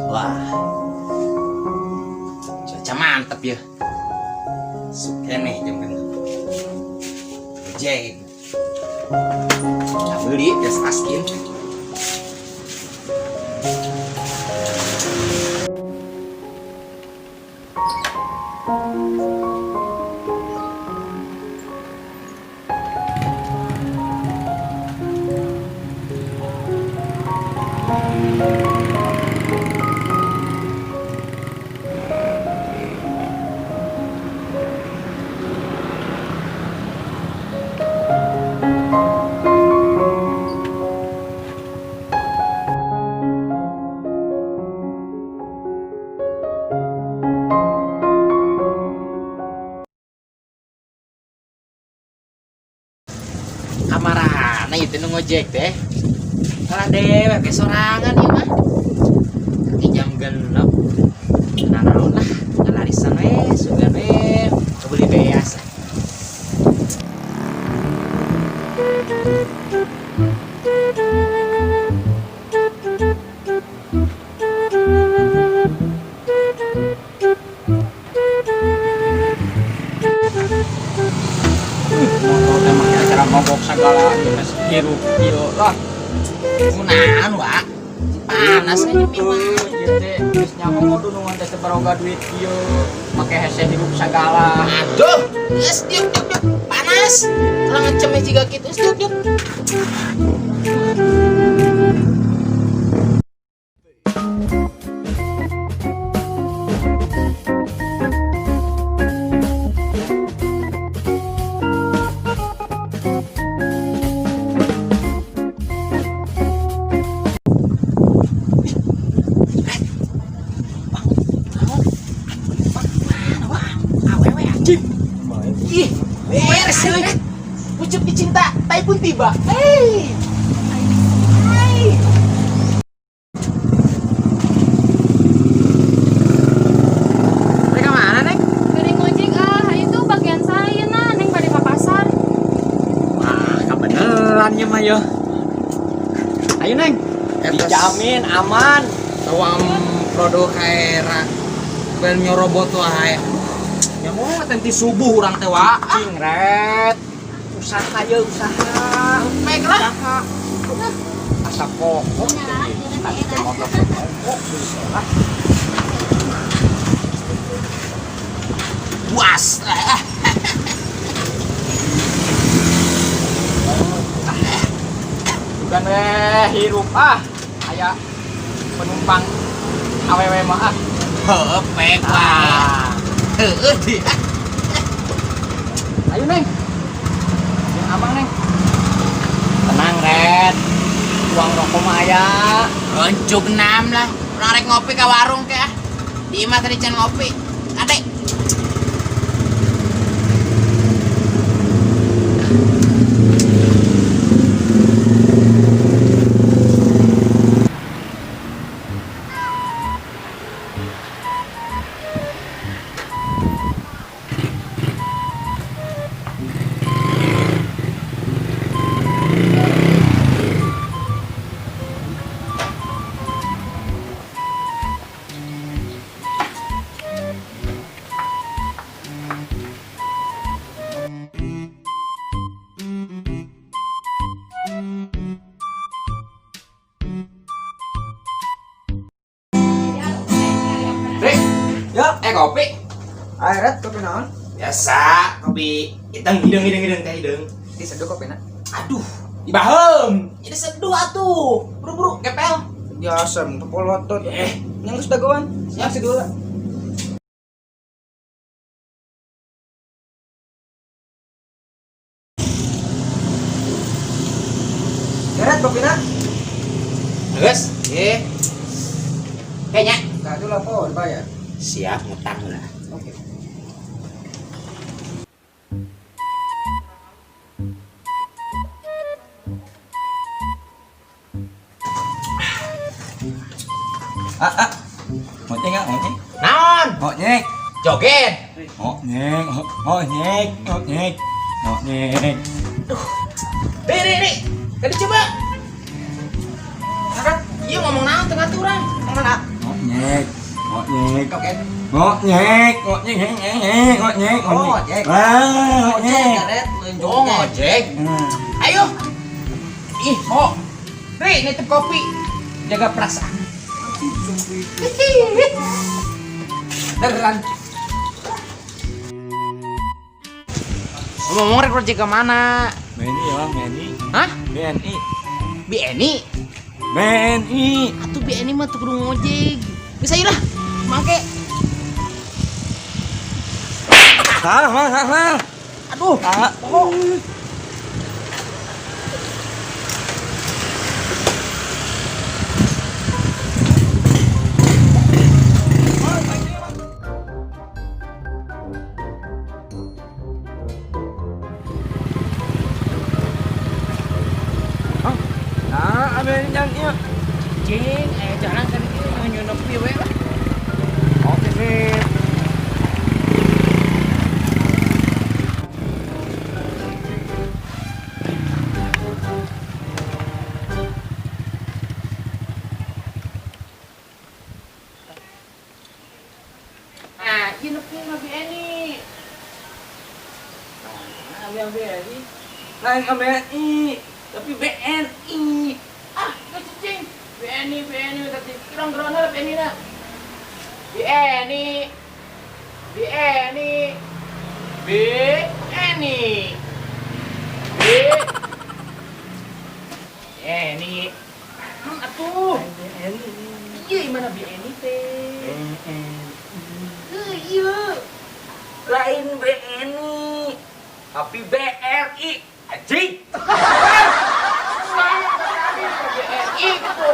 Wah. Cuaca mantep ya. Sukene jam 6. Ojek. Beli gas askin. Kamarana itu nu ngojek teh. Kalah dewek ke sorangan ieu mah. Di jam 6. Nah, naon lah, ngalarisan we, sugan we, kebeli beas. Motor teh make acara mogok segala geus hirup ieu lah. Kunaon, Wak? Panas aja mah. Ieu teh geus nyaho dunungan teh teu baroga duit ieu make hese hirup segala. Aduh, geus diuk diuk diuk. Panas. Kalau ngecem jiga kitu, geus diuk diuk. Awewe anjing. Ih, beres euy. Pucuk dicinta, tai pun tiba. Hei. Hai. Mereka mana, Neng? Bade ngojek ah, itu bagian saya nah, Neng bade ke pasar. Wah, kebeneran nya mah yo. Ayo Neng, dijamin aman. Tawam produk kaera ben nyorobot wae. Ya mau tenti subuh urang teh wa. Cing ret. Usaha ye usaha. Baik lah. Usaha. Asa pokok jadi. Tadi teh motor teh pokok bisa lah. Puas. Bukan weh hirup ah. Aya penumpang awewe mah ah. Heuh, pek wae. Heueuh di. Ayo Neng. Yang abang Neng. Tenang Red. Uang rokok mah aya. Lonjuk enam lah. Urang rek ngopi ke warung ke ah. Di imah tadi can ngopi. Adek. Rek, Ya, kopi. ayo Red, kopi naon? Biasa, kopi hitam hidung hidung hidung teh hidung. Diseduh kopi na. Aduh, dibahem. Jadi seduh atuh. Buru-buru kepel. Biasa, untuk polotot. Eh, Yang geus dagoan. Siap. Siap dulu lah. Ya, Red, kopi na. Geus, eh. Kayaknya Nah, dulu apa dibayar? siap ngutang lah. Oke. Ah, ah. Ngoceng ah, ngoceng. Naon? Ngoceng. Joget. Ngoceng, ngoceng, ngoceng. Ngoceng. Ri, ri, ri. Tadi coba. Iya ngomong naon tengah aturan. Ngomong Ngonyek, ngonyek. Oke. Ngonyek, ngonyek, ngonyek, ngonyek, Oh, ngojek. Ah, Ngojek, ngonyek. Red. Oh, ngojek. Hmm. Ayo. Ih, oh. Ri, nitip kopi. Jaga perasaan. Beneran. Ngomong rek project ke mana? BNI ya, Bang, BNI. Hah? BNI. BNI? BNI. Atuh BNI mah tuh kudu ngojek. Geus ayo lah. Mangke. Salah, Bang, salah. Aduh. Ah. Oh. Ah, BNI jangan iya. Cing, jalan kan ieu nyunepi we lah. Oke, sip. Nah, ieu nepi mah BNI. Nah, yang BNI. Lain ke BNI, tapi BNI. Ah, geus cing. BNI, BNI tadi kirang-kirang lah BNI na. BNI. BNI. BNI. B BNI. Atuh. Iya, mana BNI teh? BNI. Heuh, iya. Lain BNI, tapi BRI. Anjing. BNI gitu.